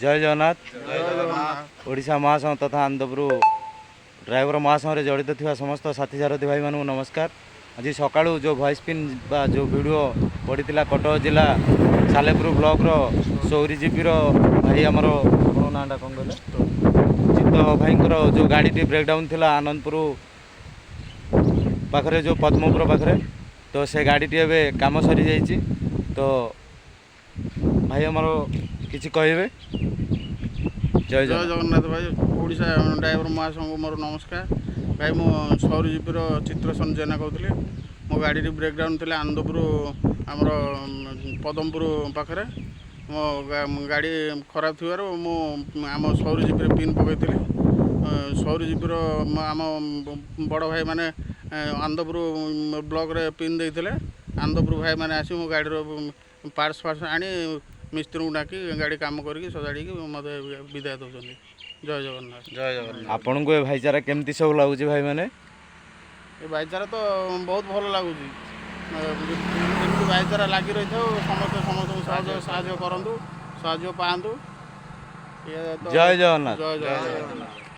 ଜୟ ଜଗନ୍ନାଥ। ଓଡ଼ିଶା ମହାସଂଘ ତଥା ଆନନ୍ଦପୁର ଡ୍ରାଇଭର ମହାସଂଘରେ ଜଡ଼ିତ ଥିବା ସମସ୍ତ ସାଥୀ ସାରଥୀ ଭାଇମାନଙ୍କୁ ନମସ୍କାର। ଆଜି ସକାଳୁ ଯେଉଁ ଭଏସ୍ ପିନ୍ ବା ଯେଉଁ ଭିଡ଼ିଓ ପଡ଼ିଥିଲା, କଟକ ଜିଲ୍ଲା ସାଲେପୁର ବ୍ଲକର ସୌରୀ ଜିପିର ଭାଇ ଆମର, ଆପଣଙ୍କ ନାଁଟା କ'ଣ କହିଲେ? ଚିତ୍ତ ଭାଇଙ୍କର ଯେଉଁ ଗାଡ଼ିଟି ବ୍ରେକ୍ଡାଉନ୍ ଥିଲା ଆନନ୍ଦପୁର ପାଖରେ, ଯେଉଁ ପଦ୍ମପୁର ପାଖରେ, ତ ସେ ଗାଡ଼ିଟି ଏବେ କାମ ସରିଯାଇଛି। ତ ଭାଇ ଆମର କିଛି କହିବେ। ଜୟ ଜୟ ଜଗନ୍ନାଥ। ଜଗନ୍ନାଥ ଭାଇ। ଓଡ଼ିଶା ଡ୍ରାଇଭର ମହାସଂଘକୁ ମୋର ନମସ୍କାର ଭାଇ। ମୁଁ ସୌରଜିପିର ଚିତ୍ରସନ ଜେନା କହୁଥିଲି। ମୋ ଗାଡ଼ିଟି ବ୍ରେକ୍ଡାଉନ୍ ଥିଲା ଆନନ୍ଦପୁର ଆମର ପଦମପୁର ପାଖରେ। ମୋ ଗାଡ଼ି ଖରାପ ଥିବାରୁ ମୁଁ ଆମ ସୌରଜିପିରେ ପିନ୍ ପକାଇଥିଲି। ସୌରଜିପିର ଆମ ବଡ଼ ଭାଇମାନେ ଆନନ୍ଦପୁର ବ୍ଲକରେ ପିନ୍ ଦେଇଥିଲେ। ଆନନ୍ଦପୁର ଭାଇମାନେ ଆସି ମୋ ଗାଡ଼ିର ପାର୍ଟସ୍ ଫାର୍ଟସ୍ ଆଣି, ମିସ୍ତ୍ରୀଙ୍କୁ ଡାକି, ଗାଡ଼ି କାମ କରିକି ସଜାଡ଼ିକି ମୋତେ ବିଦାୟ ଦେଉଛନ୍ତି। ଜୟ ଜଗନ୍ନାଥ। ଜୟ ଜଗନ୍ନାଥ। ଆପଣଙ୍କୁ ଏ ଭାଇଚାରା କେମିତି ସବୁ ଲାଗୁଛି ଭାଇମାନେ? ଏ ଭାଇଚାରା ତ ବହୁତ ଭଲ ଲାଗୁଛି। ଏମିତି ଭାଇଚାରା ଲାଗି ରହିଥାଉ। ସମସ୍ତେ ସମସ୍ତଙ୍କୁ ସାହାଯ୍ୟ ସାହାଯ୍ୟ କରନ୍ତୁ, ସାହାଯ୍ୟ ପାଆନ୍ତୁ। ଇଏ ତ ଜୟ ଜଗନ୍ନାଥ। ଜୟ ଜଗନ୍ନାଥ।